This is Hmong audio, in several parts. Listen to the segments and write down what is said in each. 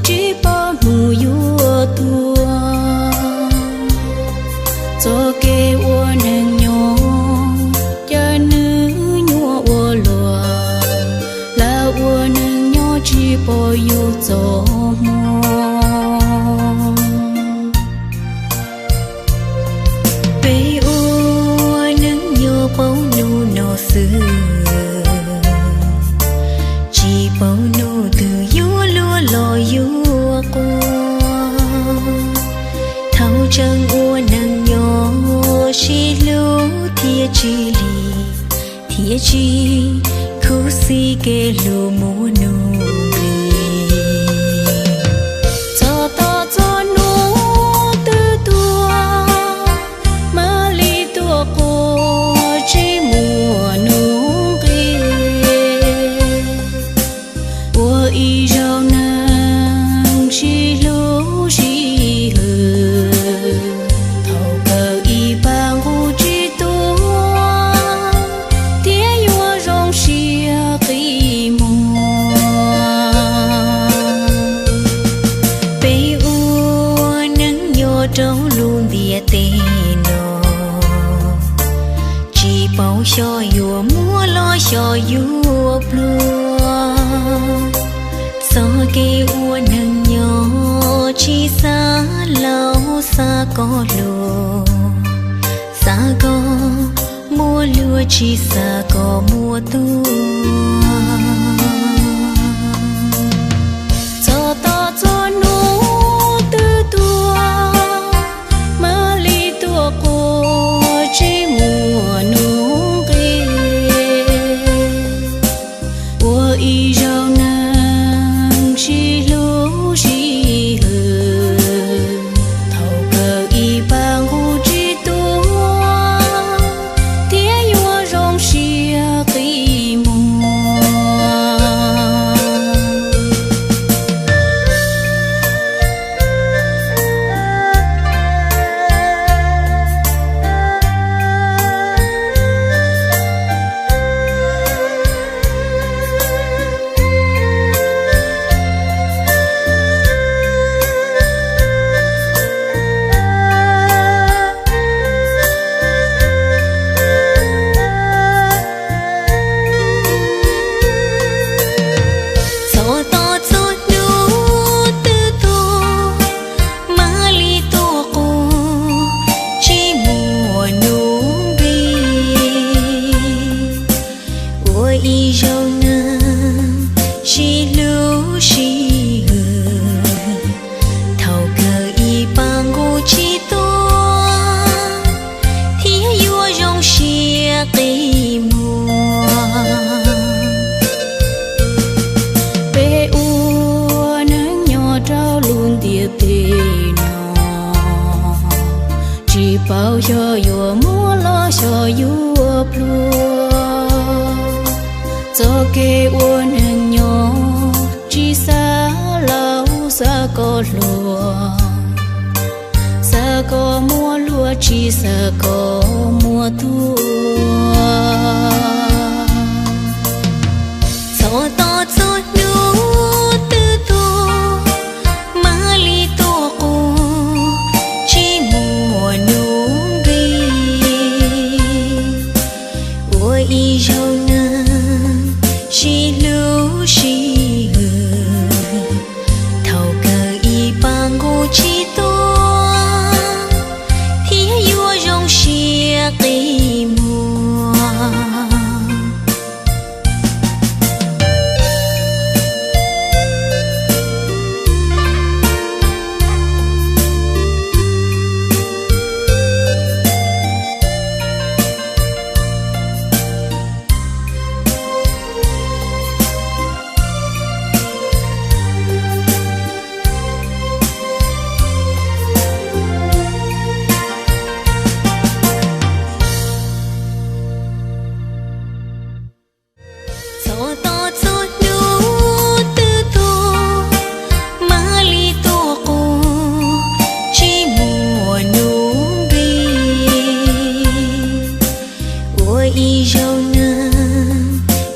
tsis paub hnub yuav tuag. Txoj kev ua neeg nyob, cas nws nyuaj ua luaj, lawv ua neeg nyob tsis pom yus txoj hmoo. Peb ua neeg nyob paub hnub no xwb, tsis paub hnub twg yuav luag los yuav quaj. Thaum tseem ua neeg nyob sib hlub thiaj tsis lig, thiaj tsis khuv xim kev hlub muaj nuj nqis. Txog tom txog hnub twb tuag, mam li tuaj quaj tsis muaj nuj nqis. Ua ib zaug neeg sib hlub sib hwm, thaum kawg ib pab nqus tsis tuag, thiaj yuav zoo siab qi muag. Peb ua neeg nyob rau lub ntiaj teb no, tsis paub xyov yuav muaj los xyov yuav pluag. Txoj kev ua neeg nyob tsis xav laus xav kom hluas, xav kom muaj luag tsis xav kom muaj tuag. Txog tom txog hnub twb tuag, mam li tuaj quaj tsis muaj nuj nqis. Ua ib zaug neeg sib hlub sib hwm, thaum kawg ib pab nqus tsis tuag, thiaj yuav zoo siab qi muag. Txog tom txog hnub twb tuag, mam li tuaj quaj tsis muaj nuj nqis. Ua ib zaug neeg sib hlub sib hwm, thaum kawg ib pab nqus tsis tuag, thiaj yuav zoo siab qi muag. Peb ua neeg nyob rau lub ntiaj teb no, tsis paub xyov yuav muaj los xyov yuav pluag. Txoj kev ua neeg nyob tsis xav laus xav kom hluas, xav kom muaj luag tsis xav kom muaj tuag. Txog tom txog hnub twb tuag, mam li tuaj quaj tsis muaj nuj nqis. Ua ib zaug neeg sib hlub sib hwm, thaum kawg ib pab nqus tsis tuag, thiaj yuav zoo siab qi muag. Txog tom txog hnub twb tuag, mam li tuaj quaj tsis muaj nuj nqis. Ua ib zaug neeg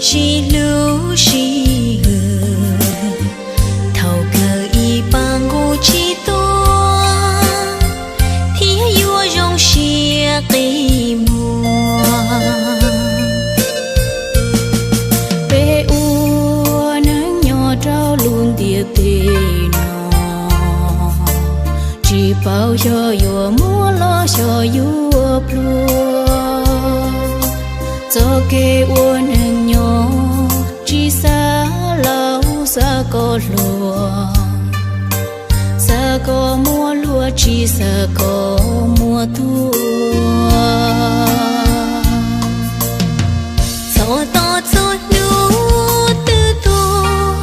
sib hlub sib hwm, thaum kawg Txhaum xyov yuav muab los xyov yuav pluag, txoj kev ua neeg nyob tsis xav laus xav kom hluas, xav kom muaj luag tsis xav kom muaj tuag. Txhob tos txog hnub twg tuag,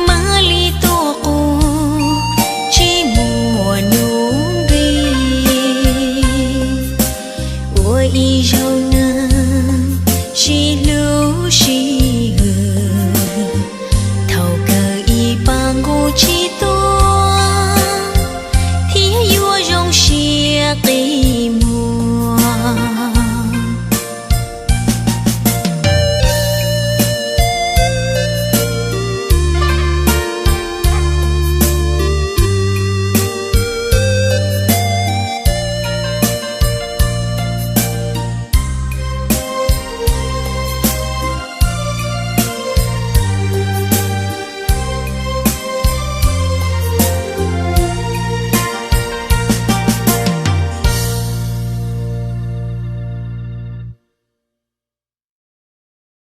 mam li tuaj quaj tsis muaj nuj nqis. Ua ib zaug neeg sib hlub sib